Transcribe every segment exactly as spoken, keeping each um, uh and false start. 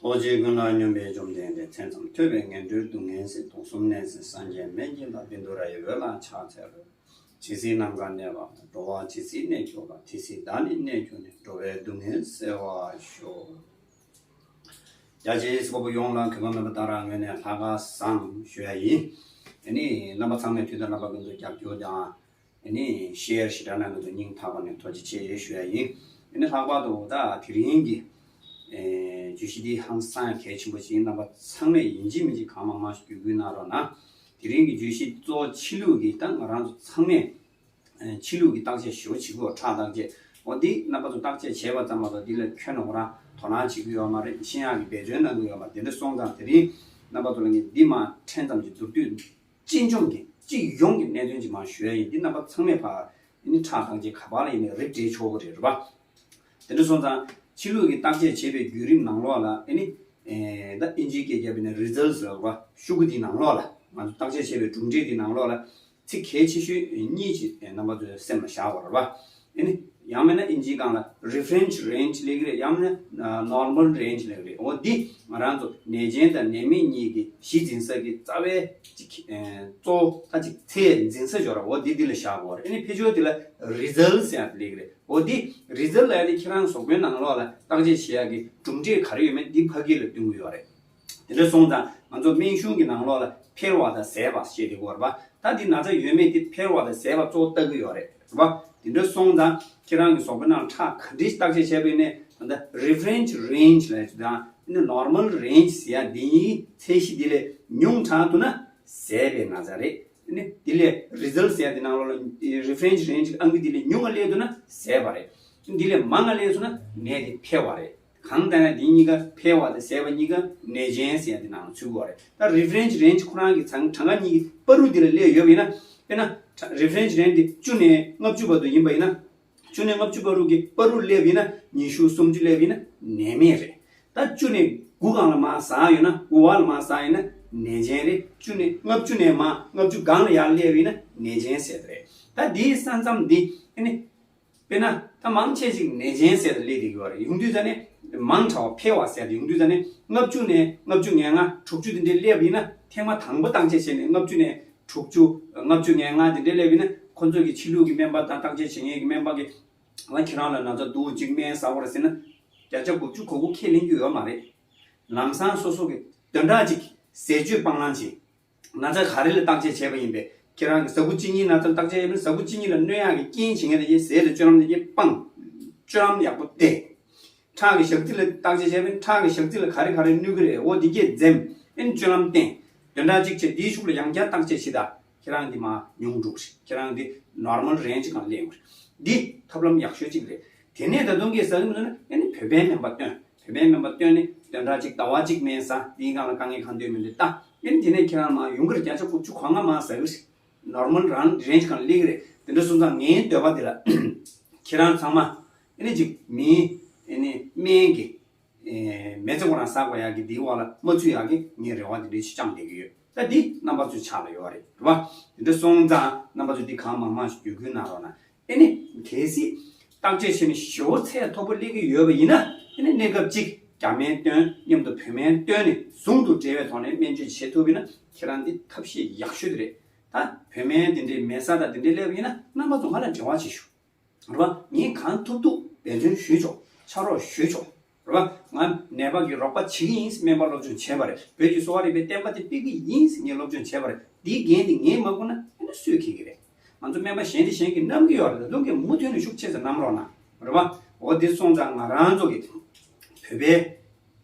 རྡོ་རྗེ་ཀུན་ལ་སྙོམས་པའི་བཅོམ་ལྡན་འདས། མཚན་ཙམ་ཐོས་པས་ངན་འགྲོའི་སྡུག་བསྔལ་སེལ། དུག་གསུམ་ནད་སེལ་སངས་རྒྱས་སྨན་གྱི་བདག། བཻ་ཌཱུརྱ་ཡི་འོད་ལ་ཕྱག་འཚལ་ལོ། ཇི་སྲིད་ནམ་མཁའ་གནས་པ་དང་། འགྲོ་བ་ཇི་སྲིད་གནས་གྱུར་པ། དེ་སྲིད་བདག་ནི་གནས་གྱུར་ནས། འགྲོ་བའི་སྡུག་བསྔལ་སེལ་བར་ཤོག། རྒྱ་ཆེའི་སྐྱེ་བོ་ཡོངས་ལ་གུས་པ་སྨོན་པ་དང་རང་ངོས་ནས་ལྷག་དཀར་བཟང་ཞུ་ཡ་ཡིན། ཨ་ནི་རྣམ་པ་ཚང་མས་དུས་དང་རྣམ་པ་ཀུན་ཏུ་རྒྱབ་སྐྱོར་དང་། ཨ་ནི་ཤེར་ཞེ་དྲག་གནང་མཁན་ཚོ་སྙིང་ཐག་པ་ནས་ཐུགས་རྗེ་ཆེ་ཞུ་ཡ་ཡིན། ཨ་ནི་ལྷག་པར་དུ་ད་དེ་རིང་གི་ཨེ་བརྗོད་གཞི་འདི་ཧང་སང་གལ་ཆེན་པོ་ཞིག་ཡིན། རྣམ་པ་ཚང་མས་ཡིན་གཅིག་མིན་གཅིག་གང་མང་མང་ཞིག་བརྒྱུད་སྐུལ་གནང་རོགས་གནང་། དེ་རིང་གི་བརྗོད་གཞི་གཙོ་བོ་ཕྱི་ལུགས་ཀྱི་ད་ང་རང་ཚོ་ཚང་མས་ཨེ་ཕྱི་ལུགས་ཀྱི་བརྟག་དཔྱད་ཞེ་པོ་བྱེད་དགོས། ཁྲག་བརྟག་དཔྱད། འོ་འདི་རྣམ་པ་ཚོ་བརྟག་དཔྱད་བྱས་པ་ཙམ་མ་གཏོགས་འདི་ལ་ཁྱོན་ནས་ཁོ་རང་དོ་སྣང་བྱེད་ཀྱི་ཡོད་མ་རེད། ཤེས་ཡག་གི་འབད་བརྩོན་གནང་གི་ཡོད་མ་རེད། དེ་འདྲ་སོང་ཙང་དེ་རིང་རྣམ་པ་ཚོ་ལ་ངས་འདི་མ་ཕྲན་ཙམ་གྱི་མདོར་བསྡུས་སྤྱི་འབྱུང་གི་སྤྱི་ཡོངས་ཀྱི་གནད་དོན་ཅིག་མར་ཞུ་ཡ་ཡིན། འདི་རྣམ་པ་ཚང་མས་ཕར་ཨ་ནི་ཁྲག་བརྟག་དཔྱད་ག་པར་ལ་ཡིན་ནའི་རེ་འབྲེལ་ཆོག་གི་རེད། རེད་པ། དེ་འདྲ་སོང་ཙང་ཕྱི་ལུགས་ཀྱི་བརྟག་དཔྱད་བྱེད་པའི་བརྒྱུད་རིམ་ནང་ལོགས་ལ་ཨ་ནི་ཨེ་ད་ཨིན་ཇིའི་སྐད་རྒྱབ་པ་ཡིན་ན་results་ལབ་པ་ཤོག་གུ་འདི་ནང་ལོགས་ལ་ང་ཚོ་བརྟག་དཔྱད་བྱེད་པའི་གྲུབ་འབྲས་འདི་ནང་ལོགས་ལ་ཚིག་གལ་ཆེ་ཤོས་གཉིས་ཅིག་རྣམ་པ་ཚོའི་སེམས་ལ་བཞག་དགོས་རེད་པ། ཨ་ནི་ཡང་མིན་ན་ཨིན་ཇིའི་སྒང་ལ་reference range་ལབ་ཀྱི་རེད། ཡང་མིན་ན་normal range་ལབ་ཀྱི་རེད། འོ་འདི་ང་རང་ཚོ་ནད་ཅན་དང་ནད་མེད་གཉིས་ཀྱི་གཞི་འཛིན་ས་གི་རྩ་བའི་ཅིག་ཨེ་གཙོ་བོ་ད་ཅིག་ཚད་འཛིན་ས་ཅིག་ཡོད་རེད། འོ་འདི་འདི་ལ་བཞག་དགོས་རེད། ཨ་ནི་ཕལ་ཆེར་འདི་ལ་results་ཟེར་ཡག་དེ་ལབ་ཀྱི་རེད། འོ་འདི་result་ལབ་ཡག་དེ་ཁྱེད་རང་གཟུགས་པོའི་ནང་ལོགས་ལ་བརྟག་དཔྱད་བྱེད་ཡག་གི་གྲུབ་འབྲས་ག་རེ་ཡོད་མེད་འདི་ཕ་གི་ལ་སྟོན་གྱི་ཡོད་རེད། དེ་འདྲ་སོང་ཙང་ང་ཚོ་སྨན་གཞུང་གི་ནང་ལོགས་ལ་འཕེལ་བ་དང་ཟད་པ་ཞེས་དེ་གོ་རེད་པ། ད་འདི་ན་ཚ་ཡོད་མེད་དེ་འཕེལ་བ་དང་ཟད་པ་གཙོ་བོ་ལྟ་གི་ཡོད་རེད། རེད་པ། དེ་འདྲ་སོང་ཙང་ཁྱེད་རང་གི་གཟུགས་པོའི་ནང་ཁྲག་ག་འདྲའི་བརྟག་དཔྱད་བྱས་པ་ཡིན་ནའི་ད་ལྟ་reference range་ལབ་ཡག་དང་ཨ་ནི་normal range་ཟེར་ཡག་འདི་གཉིས་ཚད་གཞི་འདི་ལས་ཉུང་དྲགས་འདུག་ན་ཟད་པའི་ན་ཚ་རེད། ཨ་ནི་འདི་ལས་result་ཟེར་ཡག་འདི་ནང་ལོགས་ལ་reference range་གི་ཨང་ཀི་འདི་ལས་ཉུང་ང་སླེབས་འདུག་ན་ཟད་པ་རེད། འདི་ལས་མང་ང་སླེབས་སོང་ན་ནད་དེ་འཕེལ་བ་རེད། གང་ལྟར་ན་འདི་གཉིས་ཀ་འཕེལ་བ་དང་ཟད་པ་གཉིས་ཀ་ནད་ཅན་ཟེར་ཡ་དེ་ནང་ཚུད་དགོས་རེད། ད་reference range་ཁོ་རང་གི་གྲངས་གྲངས་ཀ་གཉིས་ཀྱི་བར་དུ་འདི་ལ་སླེབས་ཡོད་པ་ཡིན་ན། དཔེར་ན་reference range་འདི་བཅུ་ནས་ལྔ་བཅུ་བར་དུ་ཡིན་པ་ཡིན་ན། བཅུ་ནས་ལྔ་བཅུ་བར་དུ་གི་བར་དུ་སླེབས་ཡིན་ན་ཉི་ཤུ་སུམ་ཅུ་སླེབས་ཡིན་ན་ནད་མེད་རེད། ད་བཅུ་ནས་དགུ་སྒང་ལ་མར་ཟག་ཡོད་ན་དགུ་བར་ལ་མར་ཟག་ཡིན་ན་ནད་ཅན་རེད། བཅུ་ནས་ལྔ་བཅུ་ནས་མར་ལྔ་བཅུ་སྒང་ལ་ཡར་སླེབས་ཡིན་ན་ནད་ཅན་ཟེར་དེ་རེད། ད་འདིའི་ས་མཚམས་འདི་ཨ་ནི། དཔེར་ན་ད་མང་ཆེ་ཞིག་ནད་ཅན་ཟེར་དུ་སླེབས་བསྡད་ཀྱི་ཡོད་རེད། ཡོང་དུས་ཙ་ནས་མང་དྲགས་པ་འཕེལ་བ་ཟེར་དུ་ཡོང་དུས་ཙ་ནས་ལྔ་བཅུ་ནས་ལྔ་བཅུ་ང་ལྔ་དྲུག་ཅུ་དེ་འདྲའི་སླེབས་ཡིན་ན་ཐེངས་མ་དང་པོ་བརྟག་དཔྱད་བྱས་ནས་ལྔ་བཅུ་ནས་དྲུག་ཅུ་ལྔ་བཅུ་ང་ལྔ་དེ་འདྲའི་སླེབས་ཡིན་ན་ཁོ་ཚོ་གི་ཕྱི་ལུགས་ཀྱི་སྨན་པ་དང་བརྟག་དཔྱད་བྱེད་མཁན་གྱི་སྨན་པ་གི་ང་ཁྱེད་རང་ལ་ན་ཚ་འདུག་ཅིག་སྨན་ཟ་དགོས་རེད་ཟེར་ན་བརྒྱ་ཆ་དགུ་བཅུ་གོ་དགུ་ཁས་ལེན་རྒྱུ་ཡོད་མ་རེད། ལམ་སང་སོ་སོ་གི་དོན་དག་ཅིག་ཟས་སྤྱོད་སྤང་བླང་བྱེད། ན་ཚ་ག་རེ་ལ་བརྟག་དཔྱད་བྱས་པ་ཡིན་པས་ཁྱེད་རང་གི་ཟ་ཁུ་གཅིན་སྙི་ན་ཚ་ལ་བརྟག་དཔྱད་བྱས་པ་ཡིན་ན་ཟ་ཁུ་གཅིན་སྙི་ལ་གནོད་ཡག་གི་རྐྱེན་བྱེད་མཁན་དེ་གའི་ཟས་དང་སྤྱོད་ལམ་དེ་གའི་སྤང་། སྤྱོད་ལམ་ཡག་པོ་བསྟེན། ཁྲག་གི་ཞག་རྩི་ལ་བརྟག་དཔྱད་བྱས་པ་ཡིན་ན་ཁྲག་གི་ཞག་རྩི་ལ་ག་རེ་ག་རེ་གནོད་ཀྱི་རེད། འོ་དེ་གའི་འཛེམ། ཨེ་ནི་སྤྱོད་ལམ་བསྟེན། དོན་དག་གཅིག་བྱས་དེའི་ཤུགས་ལ་ཡང་བསྐྱར་བརྟག་དཔྱད་བྱེད་ད། ཁྱེད་རང་འདི་མར་ཉུང་འགྲོ་གི་རེད། ཁྱེད་རང་འདི་normal range་སྒང་སླེབས་ཡོང་གི་རེད། འདི་ཐབས་ལམ་ཡག་ཤོས་གཅིག་རེད། དེ་ནས་ད་དུང་གིས་ཟ་གི་མི་འདུག་ན་ཨེ་ནི་བོད་པའི་སྨན་པ་བསྟེན། བོད་པའི་སྨན་པ་བསྟེན་ནས་བདུན་ཕྲག་གཅིག་ཟླ་བ་གཅིག་སྨན་ཟ། དེའི་སྒང་ལ་དཀའ་ངལ་གང་འདུག་མི་འདུག་ལྟ། ཨེ་ནི་དེ་ནས་ཁྱེད་རང་མར་ཡོང་གི་རེད། བརྒྱ་ཆ་དགུ་བཅུ་གོ་ལྔ་མར་ཟ་གི་རེད། normal range་སྒང་སླེབས་ཀྱི་རེད། དེ་འདྲ་སོང་ཙང་ངའི་འདོད་པ་འདི་ལ་ཁྱེད་རང་ཚང་མ་ཨེ་ནི་ཅིག་མིའི་ཨེ་ནི་སྨན་གྱི་ཨེ་མི་ཚེ་ཁོ་རང་བསགས་དགོས་ཡག་གི་འདིའི་འོག་ལ་མ་ཚུད་ཡག་གི་ངས་རེ་བ་འདི་འདྲ་ཞིག་བཅངས་བསྡད་ཀྱི་ཡོད། ད་འདི་རྣམ་པ་ཚོའི་ཕྱག་ལ་ཡོད་རེད། རེད་བ། དེ་འདྲ་སོང་ཙང་རྣམ་པ་ཚོས་འདི་གང་མང་མང་ཞིག་བརྒྱུད་སྐུལ་གནང་རོགས་གནང་། ཨེ་ནི་གལ་སྲིད་བརྟག་དཔྱད་བྱས་ནས་ཞེ་པོ་ཚད་མཐོ་པོ་སླེབས་ཀྱི་ཡོད་པ་ཡིན་ན་ཨེ་ནི་གནས་སྐབས་གཅིག་རྒྱ་སྨན་བསྟེན། མཉམ་དུ་བོད་སྨན་བསྟེན་ནས་ཟུང་དུ་འབྲེལ་བའི་ཐོག་ནས་སྨན་བཅོས་བྱེད་ཐུབ་པ་ཡིན་ན་ཁྱེད་རང་འདི་ཐབས་ཤེས་ཡག་ཤོས་དེ་རེད། ད་བོད་སྨན་དེ་འདྲའི་མེད་ས་དང་དེ་འདྲའི་སླེབས་པ་ཡིན་ན་རྣམ་པ་ཚོ་ང་ལ་འབྲེལ་བ་བྱེད་ཤོག། རེད་བ། ངས་གང་ཐུབ་ཐུབ་འབད་བརྩོན་ཞུས་ཆོག། ཕྱག་རོགས་ཞུས་ཆོག། རེད་བ། ང་ནད་པ་གི་རོགས་པ་བྱེད་ཀྱི་ཡིན་ཟེར་སྨན་པ་སློབ་སྦྱོང་བྱས་པ་རེད། བོད་ཀྱི་གསོ་བ་རིག་པའི་བསྟན་པ་དེ་སྤེལ་གྱི་ཡིན་ཟེར་ངས་སློབ་སྦྱོང་བྱས་པ་རེད། འདིའི་འགན་དེ་ངས་མ་འཁུར་ན་ཨེ་ནི་སུས་འཁྱེར་གྱི་རེད། ང་ཚོ་སྨན་པ་གཞན་དེ་གཞན་གྱིས་བསྣམས་ཀྱི་ཡོད་རེད། ད་དུང་གི་མུ་མཐུད་ནས་ཤུགས་ཆེ་ཙམ་བསྣམས་རོགས་གནང་། རེད་བ། འོ་དེ་སོང་ཙང་ང་རང་ཚོ་གི་བོད་པའི་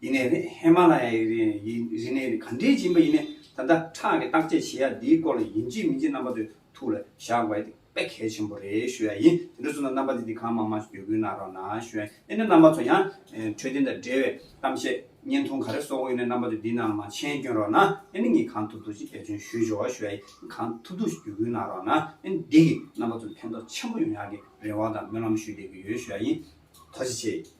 ཡིན་ནའི་རེད། ཧི་མ་ལ་ཡའི་རི་རི་ནས་རེད། ག་འདྲས་ཡིན་པ་ཡིན་ནའི་ད་ལྟ་ཁྲག་གི་བརྟག་དཔྱད་བྱེད་ཡ་འདིའི་སྐོར་ལ་ཡིན་གཅིག་མིན་གཅིག་རྣམ་པ་ཚོའི་ཐུགས་ལ་བཞག་དགོས་ཡ་དེ་དཔེ་གལ་ཆེན་པོ་རེད་ཞུ་ཡ་ཡིན། དེ་འདྲ་སོང་ན་རྣམ་པ་ཚོས་འདི་གང་མང་མང་ཞིག་བརྒྱུད་སྐུལ་གནང་རོགས་གནང་ཞུ་ཡ་ཡིན། ཨེ་ནི་རྣམ་པ་ཚོ་ཡང་འཕྲོད་བསྟེན་དང་འབྲེལ་བའི་གཏམ་བཤད་བརྙན་ཐུང་ག་རེ་བཟོ་དགོས་ཡོད་ན་རྣམ་པ་ཚོས་འདི་ནང་མར་མཆན་སྐྱོན་རོགས་གནང་། ཨེ་ནི་ངས་གང་ཐུབ་ཐུབ་ཅིག་འབད་བརྩོན་ཞུས་ཆོག་ཞུ་ཡ་ཡིན། གང་ཐུབ་ཐུབ་ཞིག་བརྒྱུད་སྐུལ་གནང་རོགས་གནང་། ཨེ་ནི་འདི་གིས་རྣམ་པ་ཚོར་ཕན་ཐོགས་ཆེན་པོ་ཡོང་ཡ་གི་རེ་བ་དང་སྨོན་ལམ་ཞུ་བསྡད་ཀྱི་ཡོད་ཞུ་ཡ་ཡིན། ཐུགས་རྗེ་ཆེ།